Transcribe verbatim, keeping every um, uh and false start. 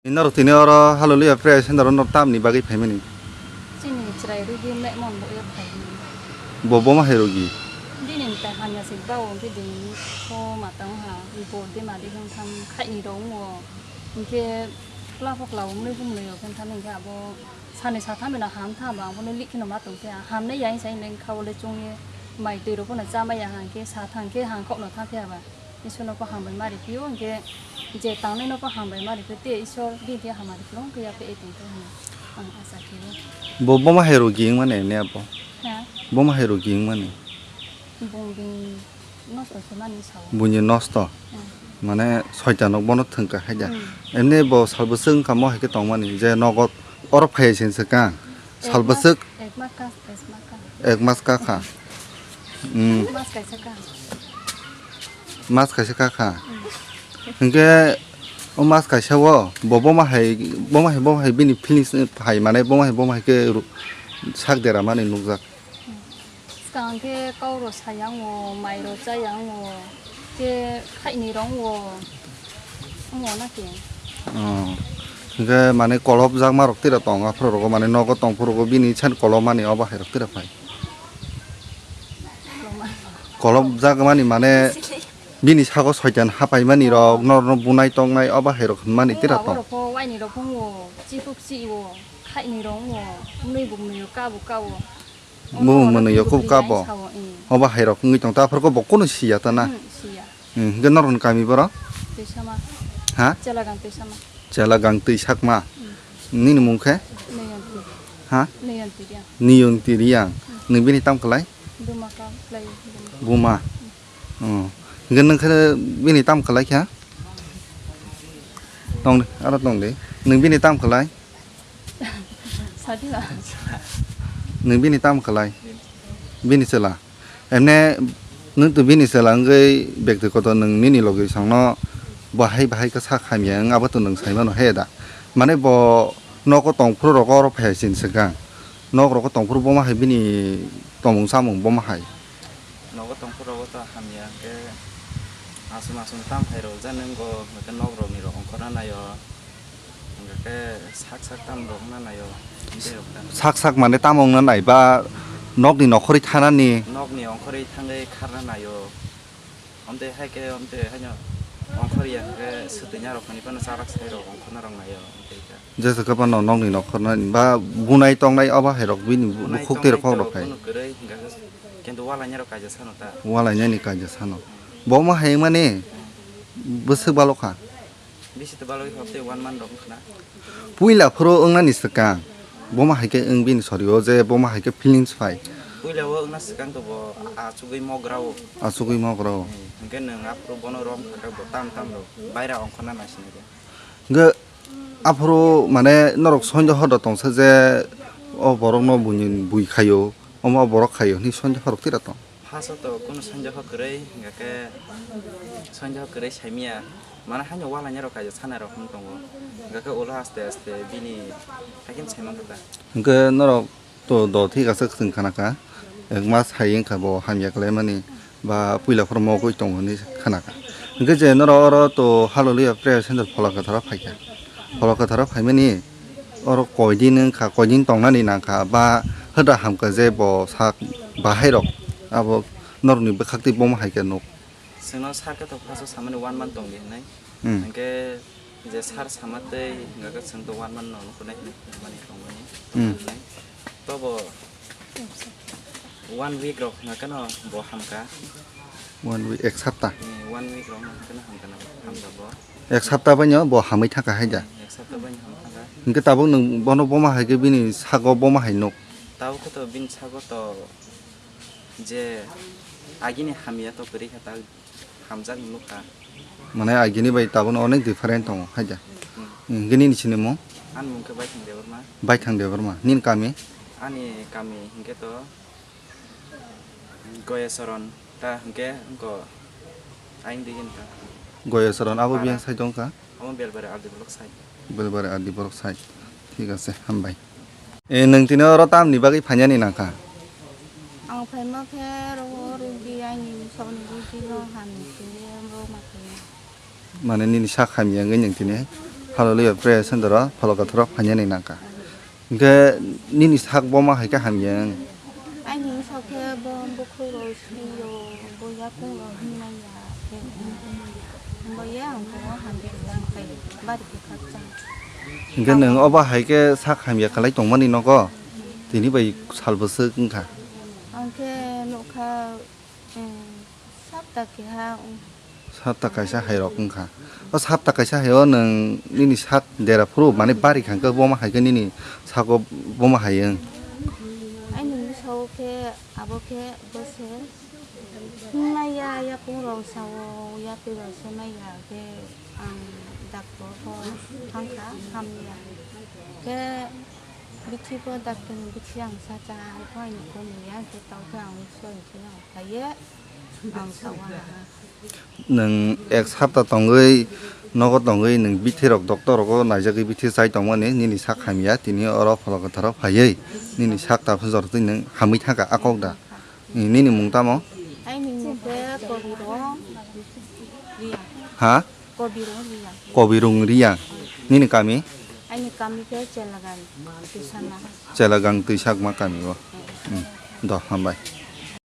Norok tini oro Hallelujah Prayer Center o norok tamni bagwi phaimani? Chini chwrai rwgwi mehmon bo yak phaimani. Bo boma hai rwgwi? Bini tai hamya se bao hwnkhe bini kho matang ha, bo de madi hwn tham khaini rong o. Hwnkhe kla pho kla o mwnwi bumlwi o khe tham hwnkhe abo sani satham bina ham tham ang bono likhino ma tong khe hamnai ya hwnsa hwnwi kha o le chwng ye mai twi rok bono cha maya hwnkhe sathang khe hangkhok no tha phiya ba. Isor no pho hambai ma riphi o, hwnkhe je tangnai no pho hambai ma riphi o, tei Isor bini thai hamari phuru wngkhe yapha e tongthok hinwi ang asa khe o. Bo boma hai rwgwi wngmani ne abo? Ha? Boma hai rwgwi wngmani? Bung bini nosto se mani sao. Buini nosto? Hmm. Mane soitan rok bono thwngkha hai da? Hmm. Emni bo sal bwswk wngkha mo hai khe tongmani je nogo oro phai se swkang? Sal bwswk? Ek mas ka, ek mas ka. Ek mas ka kha. Hmm. Mas kaisa ka. Mas kaisa ka kha. Hmm. Hwnkhe o mas kaisa o bo, boma hai, boma hai, boma hai bini feelings hai mane boma hai, boma hai khe ru-, sak dera mani nukjak. Swkang khe kok rok sayang o, mai rok chayang o, khe khaini rong o, wngo na khe. Oh. Hwnkhe mane kolopjakma rok tira tong, aphuru rogo mane nogo tong phuru rogo bini san kolomani obo hai rok tira phai. Kolopjakmani mane bini sago soitan hapaimani rok, norokno bunai tongnai obo hai rok hwnmani tira tong. Abo rok pho waini rok pho wngo, chiphuk chi o, khaini rok wngo, mwnwi bo mwnwi o, kabo kabo. Bo mwnwi o kok kabo. Obo hai rok wngwi tong ta, aphuru bo kunu siya ta na? Hmm, siya. Hmm, hwnkhe norokni kami borok? Twisama. Ha? Chelagang Twisama. Chelagang Twisakma. Hmm. Nini mung khe? Niyonti. Ha? Niyonti Reang. Niyonti Reang. Hmm. Nwng bini tam khlai? Buma kam khlai. Buma. Hmm. Oh. Hwnkhe nwng khe bini tam khlai kha? Tong de, aro tong de. Nwng bini tam khlai? Sadi ba. Nwng bini tam khlai? Bini chwla. Emne nwng to bini chwla wngwi bekti kotor nwng nini logi songno bahai bahai khe sak hamya wng abo to nwng sai mano he da. Mane bo nogo tong phuru rogo oro phai sin swkang. Nok rogo tong phuru boma hai bini tomung samung boma hai. Nogo tong phuru rogo to hamya khe aswk aswk tam phai rok ja nwng go hwnkhe nok rok ni rok ongkhorna naio. Hwnkhe sak sak tamo rok wngna naio, tei rok ta. Sak sak mane tamo wngna nai ba nokni nokhorwi thanani? Nokni ongkhorwi thangwi kharna naio. Omtwi hai khe, omtwi haino ongkhorya hwnkhe swtwina rok hwnwi phano charak sai rok ongkhorna rok naio, omtwi khe. Jesa khe phano nokni nokhornani ba bunai tongnai obo hai rok bini bu-, bunai bukhuk tei tongnai rok kok rok to hai. Bono kwrwi hwnkhe kintu walainai rok kaisa sano ta. Walainani kaisa sano. Bo ma hai mani bwswk balokha. Bisi to balwi hor tei one month rok wngkha na. Puila phuru wngnani swkang, boma hai khe wng bini sorio je boma hai khe feelings phai. Puila o wngna swkang to bo achugwi mogra o. Achugwi mogra o. Hmm, hwnkhe nwng aphuru bono rom kha khe bo tam tam rok baira ongkhorna naisinai de. Hwnkhe aphuru mane norok sonjo hodo tongsa je o borokno buini bui khaio, omo borok khaio hwnwi sonjo horok tira tong. First o to kunu sanjak kwrwi, hwnkha khe sanjak kwrwi saimanya, mane haino walainai rok kaisa sanai rok wng tongo, hwnkha khe ulo aste aste bini haikhe sai mankha ta. Hwnkhe norok to do thik aswk chwng khana kha, ek mas hai wngkha bo hamya khlaimani, ba puila phuru mogwi tongo hinwi khana kha. Hwnkhe je norok oro to Hallelujah Prayer Center phola kwtharo phaikha. Phola kwtharo phaimani oro koidin wngkha, koidin tongnani nangkha, ba hwda hamkha je bo sak bahairok abo norokni bwkhaktwi bomo hai khe nuk. Chwngno sir khe to first o samani one month tongdi hinwi. Hmm. Hwnkhe je sir sama tei hwnkha khe chwng to one month no nukhunai hinwi mani tongmani. Hmm. Tobo one week rok hwnkha kheno bo hamkha. One week, ek sapta? Hmm, one week rok hwnkha kheno hamkha na, hamkha bo. Ek sapta baino bo hamwi thangkha hai da? Hmm, ek sapta baino hamkha. Hwnkhe tabuk nwng bono boma hai khe bini sago boma hai nuk? Tabuk khe to bini sago to je agini hamya to kwrwi kha ta. Hamjak nukha. Mane agini bai tabukno onek different tongo, hai da? Hmm. Hmm, hwnkhe nini sinimung? Ani mung khe Baithang Debbarma. Baithang Debbarma. Nini kami? Ani kami hwnkhe to Goyacharan ta hwnkhe wngkho ayang digini ta. Goyacharan abo para. Biyang side wngkha? Omo Belbari R D block side. Belbari R D block side. Thik ase, hambai. E, nwng tini oro tamni bagwi phainani nangkha? Ang phaima khe oro rugwi aini saboni rugwi no hamya khe oro ma khe. Mane nini sak hamya wngwi nwng tini Hallelujah, praise and the Lord, phalo kathoro phanya ni nangka. Hingke nini sak boma hai khe hamya wng. Aini sak khe bo bukhuk rok sui rok, bo yakung rok himnai ya khe. Bo ya ang khe hamya wng khe bari khe khakchang. Hingke nwng obo hai khe sak hamya khlai tongmani nogo? Tini bai sal bwswk wngkha. Ang khe nukha, eh, sapta keha, um. Sapta kaisa hai rok wngkha. O sapta kaisa hai o nwng nini sak dera phuru mane bari khang khe boma hai khe nini sago boma hai wng. Aini bwsao khe abo khe bose maya yakung rok sao, yatwi rok se maya khe ang doctor ko thangkha, hamya. Khe bithi ko doctor ni bithi ang sacha, ang ko aini ko maya khe tao khe ang soi khe ang khaye ang sao ang. Nwng ek sapta tongwi nogo tongwi nwng bithi rok doctor rogo naijagwi bithi chai tongmani nini sak hamya tini oro pholo kwtharo phaiwi nini sak ta phujor twi nwng hamwi thangkha a kok da. Nini mung tamo? Aini mung khe Kobirong Riyang. Ha? Kobirong Riyang. Kobirong Riyang. Nini kami? Aini kami khe Chelagang Tisana. Chelagang Tisakma kami o. Hmm. Do, hambai.